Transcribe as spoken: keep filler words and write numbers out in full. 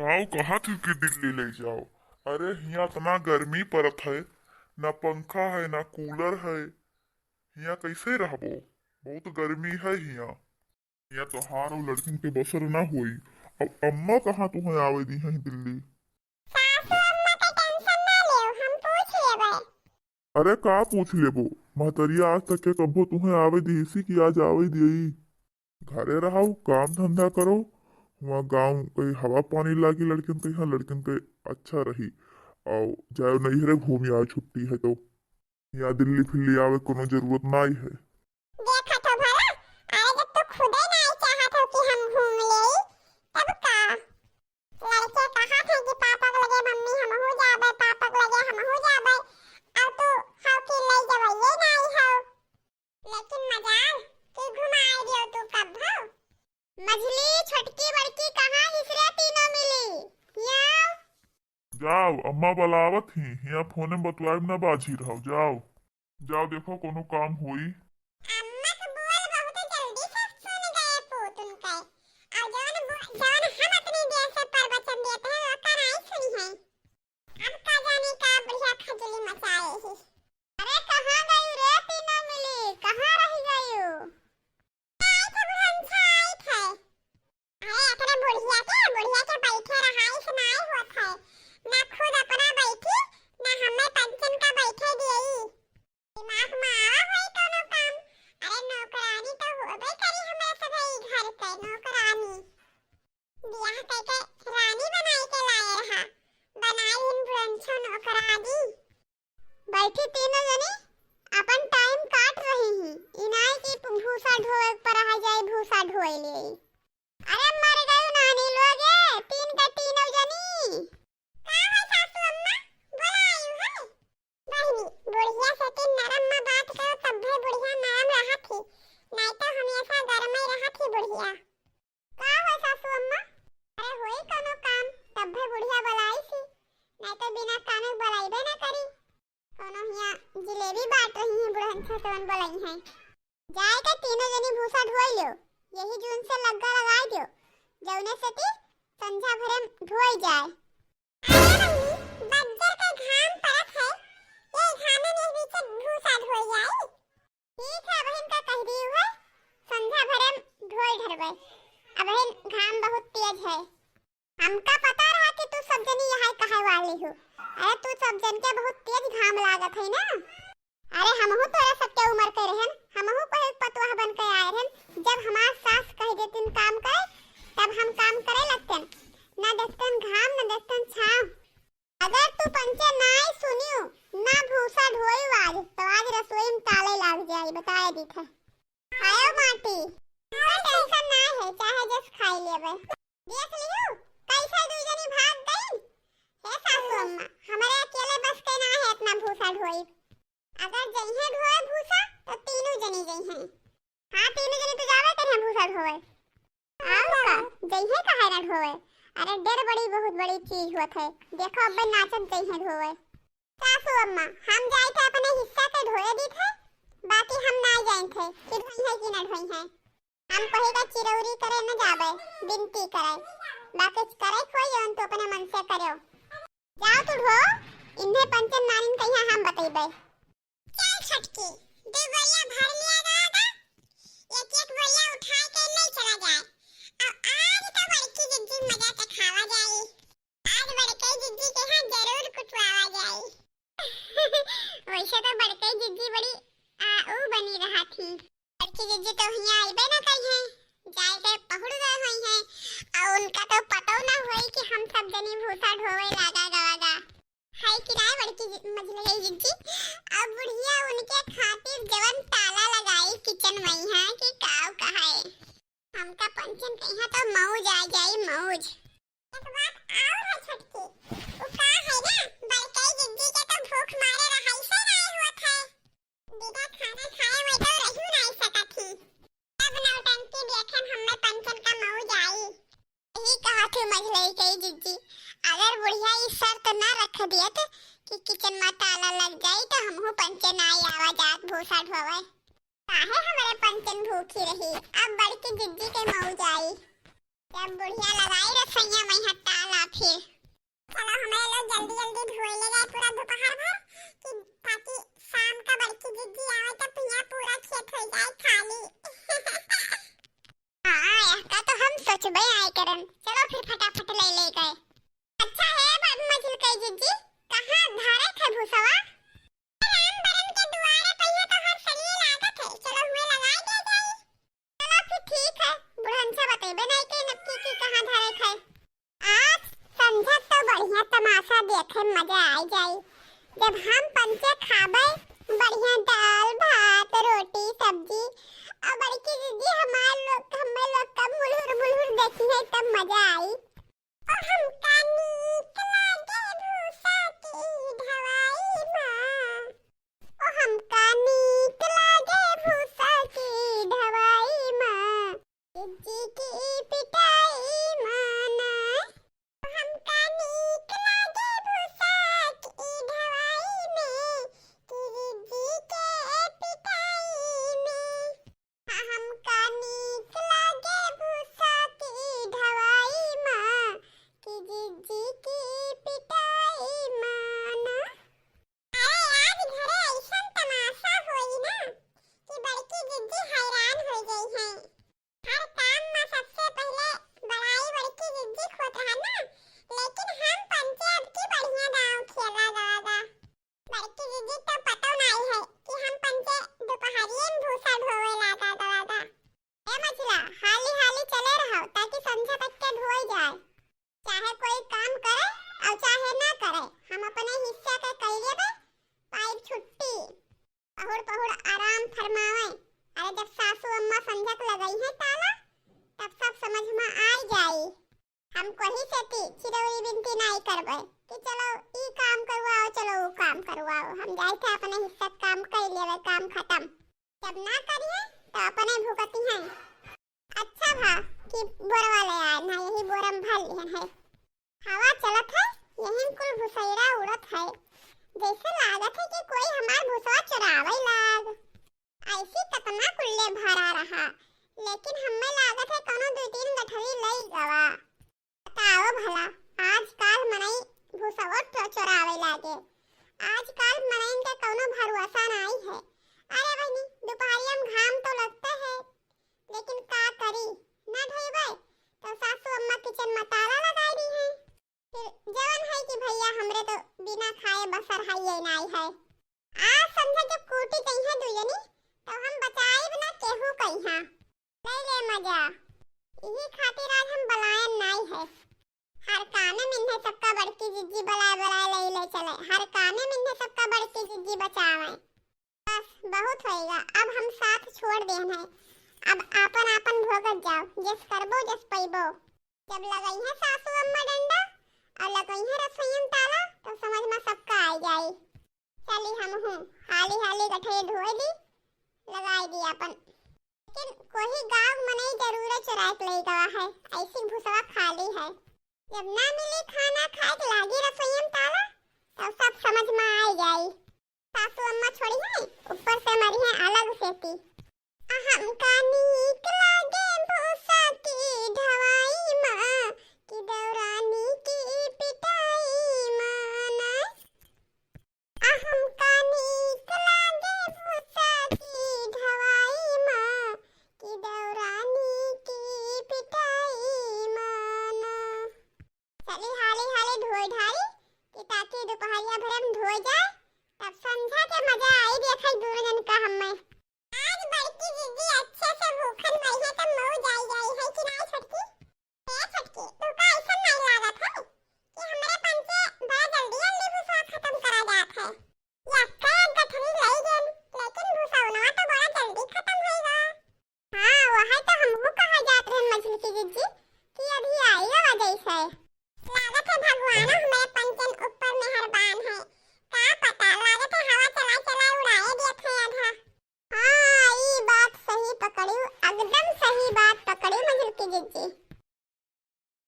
आओ, कहा थी कि दिल्ली ले जाओ। अरे, हियाँ इतना गर्मी पड़त है, ना पंखा है, ना कूलर है, हियाँ कैसे रहबो? बहुत गर्मी है हियाँ। हियाँ तोहार और लड़किन के बसर ना होई। अब अम्मा कहाँ तुहें आवे दी हैं दिल्ली? सासू अम्मा के टेंशन ना लेव, हम पूछ लेबै। अरे, का पूछ लेबो? महतरिया आज तक के कभो तुहें आवे दी इसी कि आज आवे दी? घरे रहो, काम धंधा करो, हुआँ गाँव कहीं हवा पानी लागी लड़किन के, यहाँ लड़किन के अच्छा रही। और जाओ नैहरे घूमी आओ, छुट्टी है तो। यहाँ दिल्ली फिल्ली आवे कोनो जरूरत नाई है। देखा तो भला, अरे जब तू खुदे नाई चाहत हो कि हम घूम लेई, तब का? लड़के कहा थे कि पापा के लगे मम्मी हमहू जाबे, पापा के लगे हमहू जाबे, अब तू हव कि ले जबइये नाई हव। लेकिन मजाल, तू घुमाए दियो तू कब हो? मझली, छोटकी, बड़की कहाँ हिसरे तीनों मिली? हियाँ। जाओ, अम्मा बुलावत ही, हियाँ फोने में बतुआइब ना बाझी रहो, जाओ। जाओ देखो कोनो काम होई। अम्मा के बोल बहुत जल्दी से सुन गए पूत उनके। और जौन बो-, जौन हम अतनी देर से प्रवचन देते हैं, ओका नाई सुनी है। अब का जाने का बढ़िया खजुली मचाए ही। अरे कहाँ गयू रे तीनों मिली, कहाँ रह गयू? आई थे बुढ़न छाई थे। अरे एकरे बुढ़िया के, बुढ़िया के बैठे रहाई से नाई होत है। ना खुद अपना बैठी, ना हमें पंचन का बैठे दियई। दिमाग में आवा होई कौनो काम। अरे नौकरानी तो होबे करी हमरा सभे ई घर के नौकरानी। बियाह कइके रानी बनाई के लाए रहा, बनाई इन बुढ़न छो नौकरानी। बैठी तीनों जनी अपन टाइम काट रही ही। ई नाई कि भूसा ढोए पर आ जाए, भूसा ढोए ले। अरे मर गई नानी लोगे, तीन के तीनों जनी। का है सासू अम्मा, बोला आयु है? बहिनी, बुढ़िया से तीन नरम में बात करो, तब भी बुढ़िया नरम रहत ही, नहीं तो हमेशा गरम ही रहत ही बुढ़िया। का हो सासू अम्मा? अरे होई कौनो काम, तब्बे बुढ़िया बलाई सी, नहीं तो बिना कामे बलाइबे ना करी। कौनो हियाँ जिलेबी बांट रही हैं, बुढ़न छतवन बलाई हैं। जाए के तीनों जनी भूसा ढोई लो, यही जून से लग्गा लगाई दो, जौने से ती संझा भरे में ढोई जाए। अरे मम्मी, बज्जर के घाम पड़त है, ये घामे में बीच भूसा ढोई जाए? ठीक है, अबहिन का कह दी है, संझा भरे में ढोई ढरबे। अबहिन घाम बहुत तेज है। हमका पता रहा कि तू सब जनी यहाँ कहे वाली हो। अरे तू सब जन के बहुत तेज घाम लागत है ना। अरे हमहू तोरा सबके उम्र के रहन, हमहू कोई पतवाह बन के आए रहन। जब हमार सास कह देतिन काम करे, तब हम काम करे लगतन। ना देखतन घाम, ना देखतन छाँव। अगर तू पंचे नाई सुनियो, ना भूसा ढोई आज, तो आज रसोई में ताले लाग जाई, बताए दी थे। खायो माटी, कोई टेंशन ना है, चाहे जस खाई लेबे। देख लियो, कैसे दुई जनी भाग गई। हे सासू अम्मा, हमरे अकेले बस के ना है इतना भूसा ढोई। अगर जइहे ढोए भूसा, तो तीनों जनी जइहे। हाँ, तीनों जनी तो जावे करिहे भूसा ढोए। आओ का, जइहे काहे ना ढोए? अरे, डेढ़ बड़ी बहुत बड़ी चीज होत है। देखो, अब्बे नाचत जइहे ढोए। सासू अम्मा, हम जाई थे अपने हिस्सा के ढोए दी थे, बाकी हम ना जाई थे कि ढोई है कि ना ढोई है। हम कहीं का चिरौरी करे न जाबे, बिनती करे। बाकी करे खोई जौन तू अपने मन से करो। जाओ तू ढो, इन्हें पंचन नानिन कहिया हम बतइबे। चल छोटकी, दो बोरिया भर लिया जाएगा, एक एक बोरिया उठा के ले चला जाए। अब आज तो बड़की जिज्जी मजा चखावा जाए, आज बड़की जिज्जी के यहाँ जरूर कुटवावा जाए। वैसे तो बड़की जिज्जी बड़ी आ, ऊ बनी रहा थी। बड़की जिज्जी तो हियाँ अइबे ना करिहे, जाए के पहुड़ गए होइहे, और उनका तो पतो ना होई कि हम सब जनी भूसा ढोवे लागा गवागा। हाय किराए बड़की जि-, मझले गई जिज्जी, अब बुढ़िया उनके खातिर जवन ताला लगाई किचन में है कि काव कहाए। हमका पंचन कहिया तो मौज आ जाई, मौज। एक बात और है छोटकी, उ का है ना, बड़कई जिज्जी के तो भूख मारे रहाई से नाय होत है। बिना खाना खाए वे तो रहियो नाय सकत ही। सब नौटंकी देखे में हमें पंचन का मौज आई। यही कहा थे मझलई कई जिज्जी, अगर बुढ़िया ई शर्त ना रख दियत कि किचन में ताला लग जाई तो हमहू पंचे नाय आवा जात भूसा ढोवे। काहे हमरे पंचन भूखी रही, अब बड़की जिज्जी के मौज आई। जब बुढ़िया लगाई रसोइया में यहाँ ताला, फिर चलो, हमरे लोग जल्दी जल्दी धोए ले जाए पूरा दोपहर भर, कि ताकि शाम का बड़की जिज्जी आवे तो पिया पूरा खेत हो जाए खाली। हाँ, यहका तो हम सोचबे आए करन। चलो फिर फटाफट ले ले गए। अच्छा है, बाबू मझिलकई जिज्जी, कहाँ धरे थे भूसवा? राम बरन के दुआरे पहिया तो हर सरिये लागत है, चलो हुए लगाई दे जाई। चलो फिर ठीक है, बुढ़नसा बतेबे नहीं के नक्की की कहाँ धरे थे। आज संझा तो बढ़िया तमाशा देखे मजा आई जाई, जब हम पंचे खाबे बढ़िया दाल भात रोटी सब्जी, और बड़की जिज्जी हमार लोग हमें लोग का मुलहुर मुलहुर देखी है तब मजा आई। ओ हमका नीक लागे भूसा की ढवाई माँ। ओ हमका नीक लागे भूसा की ढवाई माँ। जिज्जी की पिटाई माँ ना। ओ हमका नीक लागे भूसा की ढवाई में, कि जिज्जी के पिटाई में। हमका नीक लागे भूसा की ढवाई माँ, कि जिज्जी की पिटाई माँ ना। अरे आज घरे ऐसन तमाशा होई ना कि बड़की जिज्जी हैरान हो गई हैं। हर काम में सबसे पहले बड़ाई बड़की जिज्जी होत रहा ना, लेकिन हम पंचे अब की बढ़िया दांव खेला दादा। बड़की जिज्जी तो पतो नाई है कि हम पंचे दोपहरिये में भूसा ढोवे लागा दादा। ए मझिला, हाली हाली चले रहो ताकि संझा तक के ढोई जाए। चाहे कोई काम करे और चाहे ना करे, हम अपने हिस्सा के कई लेबे, पाइब छुट्टी। पहुड़ पहुड़ आराम फरमावे। अरे जब सासू अम्मा संझा के लगई है ताला, तब सब समझ में आई जाई। हम कोही से की चिरौरी बिनती नाई करबे कि चलो ई काम करवाओ, चलो ऊ काम करवाओ। हम जाई थे अपने हिस्सा के काम कई लेबे, काम खत्म। जब ना करिए तो अपने भुगती हैं। अच्छा भा कि बोरवा ले आए ना, यही बोरा में भर लिहन है। हवा चलत है, यही कुल भुसैरा उड़त है, जैसे लागत है कि कोई हमार भुसवा चुरावे लाग। ऐसी कतना कुल्ले भरा रहा, लेकिन हमें लागत है कौनो दो तीन गठरी लई गवा। बताओ भला, आजकाल मनई भूसवो चो-, चोरावे लागे। आजकाल मनइन के कौनो भरोसा नाई है। अरे बहिनी, दोपहरिया में घाम तो लगते है, लेकिन का करी, ना ढोइबे तो सासू अम्मा किचन में ताला लगाई दी है। फिर जवन है कि भैया हमरे तो बिना खाए बसर है ये नाई है। आज संझा जब कूटी गई है दुयनी, तो हम बचाइब ना केहू कइहाँ। ले ले मजा। यही खातिर आज हम बलायन नाई है। हर कामे मिन्हे सबका बड़की जिज्जी बलाए बलाए ले ले चले। हर कामे मिन्हे सबका बड़की जिज्जी बचावे। बस बहुत होइगा, अब हम साथ छोड़ देन है। अब आपन आपन भोगत जाओ, जस करबो जस पइबो। जब लगई है सासू अम्मा डंडा और लगई है रसोई में ताला, तो समझ में सबका आई जाई। चली हम हूँ हाली हाली गठरी धोए दी, लगाई दी अपन। लेकिन कोही गाँव मनई जरूरे चुराए के ले गवा है, ऐसी भूसवा खाली है। जब ना मिली खाना खाए के लागी रसोई में ताला, तब सब समझ में आई जाई। सासू अम्मा छोड़ी है, ऊपर से मरी है अलग से ती। हमका नीक लागे भूसा की ढवाई माँ, कि दौरानी की पिटाई माँ ना। हमका नीक लागे भूसा की ढवाई माँ, कि दौरानी की पिटाई माँ ना। चली हाली हाली धोई ढाई, कि ताकि दोपहरिया भरे में धोई जाए, तब संझा के मजा आई देखई दूनो जन का हमें। आज बड़की जिज्जी अच्छे से भूखन बइहे त मौज आई जाई, है कि नाई